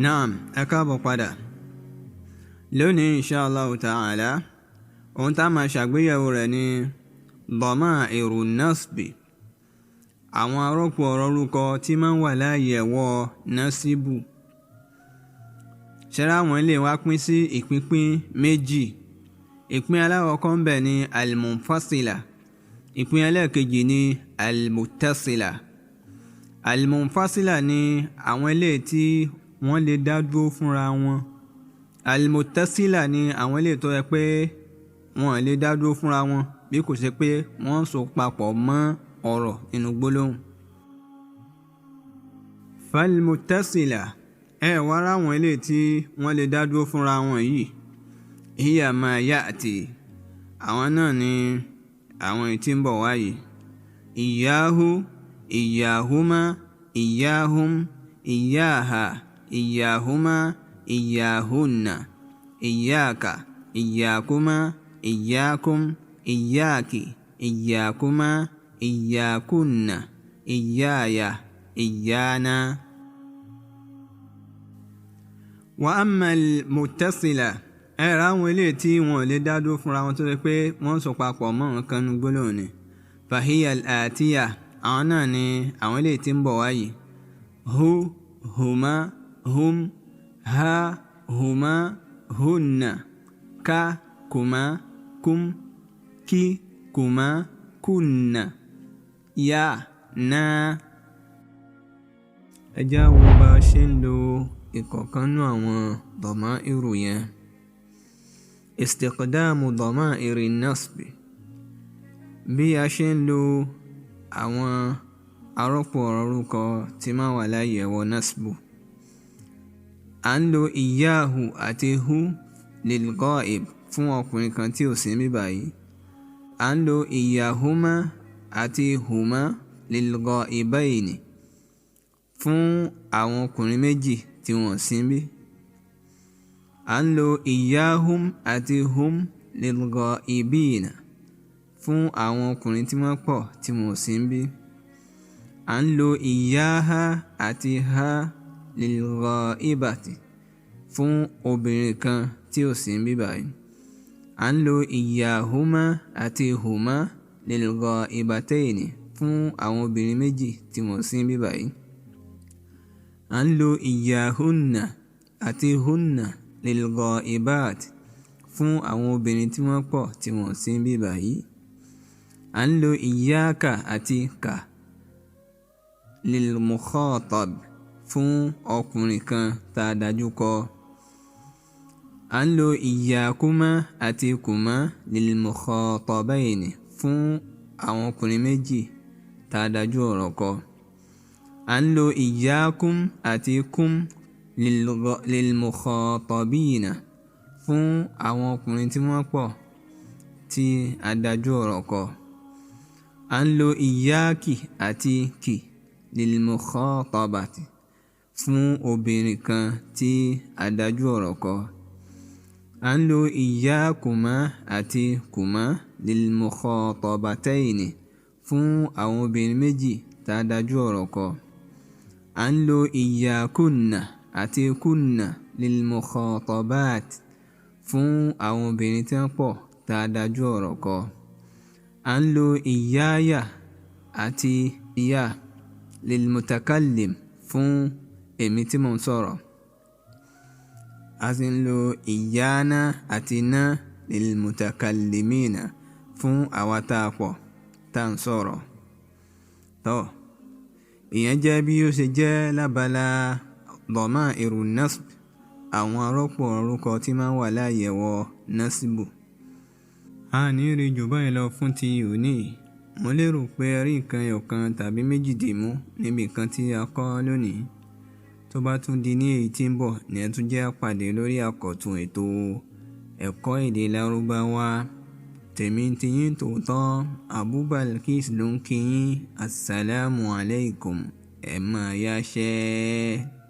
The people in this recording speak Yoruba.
Naam, ẹ káàbọ̀ padà. Lónìí inshallah ta'ala, ohun tá a máa ṣàgbéyẹ̀wò rẹ̀ ni dama'iru nasbi, àwọn arọ́pò ọ̀rọ̀ orúkọ tí máa ń wà láàyè ẹ̀wọ́ nasibu. Ṣẹ́ra àwọn ilé wa pín sí ìpínpín méjì. Ìpín alákọ̀ọ́kọ́ ń bẹ ní al-munfasila, ìpín ẹlẹ́ẹ̀kejì ní al-muttasila. Al-munfasila ni àwọn ilé tí wọ́n lè dá dúró fúnra wọn. Al-muttasila ni àwọn ilé tó yẹ pé wọ́n lè dá dúró fúnra wọn bí kò ṣe pé wọ́n so papọ̀ mọ́ ọ̀rọ̀ nínú gbólóhùn. Fal-muttasila, ẹ wá ráwọn ilé tí wọ́n lè dá dúró fúnra wọn yìí. Hiya ma ya'ti, àwọn náà ni àwọn èyí tí ń bọ̀ wáyìí. Iyyahu, iyyahuma, iyyahum, iyyaha, iyyahuma, iyyahunna, iyyaka, iyyakuma, iyyakum, iyyaki, iyyakuma, iyyakunna, iyyaya, iyyana. Wa amma al-muttasila, ẹ ra àwọn ilé tí wọn ò lè dá dúró fúnra wọn tó ṣe pé wọ́n so papọ̀ mọ́ nǹkan nu gbólóhùn ni. Fahiya al-atiya, àwọn náà ni àwọn ilé tí ń bọ̀ wáyìí. Hu, huma, hum, ha, huma, hunna, ka, kuma, kum, ki, kuma, kunna, ya, na. Ẹ já wo bá a ṣe ń lo ìkọ̀ọ̀kan nú àwọn dama'iru yẹn. Istiqdamu dama'iri nasbi, bí a ṣe ń lo àwọn arọ́pò ọ̀rọ̀ orúkọ tí máa wà láàyè ẹ̀wọ̀ nasbu. À ń lo iyyahu àti hu lil ghaib fún ọkùnrin kan tí ò sí níbí báyìí. À ń lo iyyahuma àti huma lil ghaibayni fún àwọn ọkùnrin méjì tí wọ́n sí níbí. À ń lo iyyahum àti hum lil ghaibina fún àwọn ọkùnrin tí wọ́n pọ̀ tí wọ́n sí níbí. À ń lo iyyaha àti ha lil ghaibati fún obìnrin kan tí ò sí níbí báyìí. À ń lo iyyahuma àti huma lil ghaibataini fún àwọn obìnrin méjì tí wọ́n sí níbí báyìí. À ń lo iyyahunna àti hunna lil ghaibat fún àwọn obìnrin tí wọ́n pọ̀ tí wọ́n sí níbí báyìí. À ń lo iyyaka àti ka lil mukhatab fún ọkùnrin kan tá a dájú kọ. À ń lo iyyakuma àti kuma lil mukhatabaini fún àwọn ọkùnrin méjì tá a dájú ọ̀rọ̀ kọ. À ń lo iyyakum àti kum lil mukhatabina fún àwọn ọkùnrin tí wọ́n pọ̀ tí a dájú ọ̀rọ̀ kọ. À ń lo iyyaki àti ki lil mukhatabati fún obìnrin kan tí a dájú ọ̀rọ̀ kọ. À ń lo iyyakuma àti kuma lil mukhatabataini fún àwọn obìnrin méjì tá a dájú ọ̀rọ̀ kọ. À ń lo iyyakunna àti kunna lil mukhatabat fún àwọn obìnrin tí wọ́n pọ̀ tá a dájú ọ̀rọ̀ kọ. À ń lo iyyaya àti iya lil mutakallim fún èmi tí mò ń sọ̀rọ̀. A sì ń lo iyyana àti na lil mutakallimina fún àwa tá a pọ̀ tá à ń sọ̀rọ̀. Tọ́, ìyẹn jẹ́ bí ó ṣe jẹ́ lábala dama'iru nasb, àwọn arọ́pò orúkọ tí máa ń wà láàyè ẹ̀wọ̀ nasibu. A ní rí jù báyìí lọ fún ti òní. Mo lérò pé ẹ rí nǹkan ẹyọ̀kan tàbí méjì dìmú níbi nǹkan tí a kọ́ lónìí. Tó bá tún di ní èyí tí ń bọ̀ ní ẹ tún jẹ́ àpàdé lórí àkọ́tún ètò ẹ̀kọ́ èdè Lárúbáwá. Tèmi ti yín tòótọ́, Abu Balkis ló ń kí yín. Assalamu alaikum. Ẹ máa yáṣẹ́.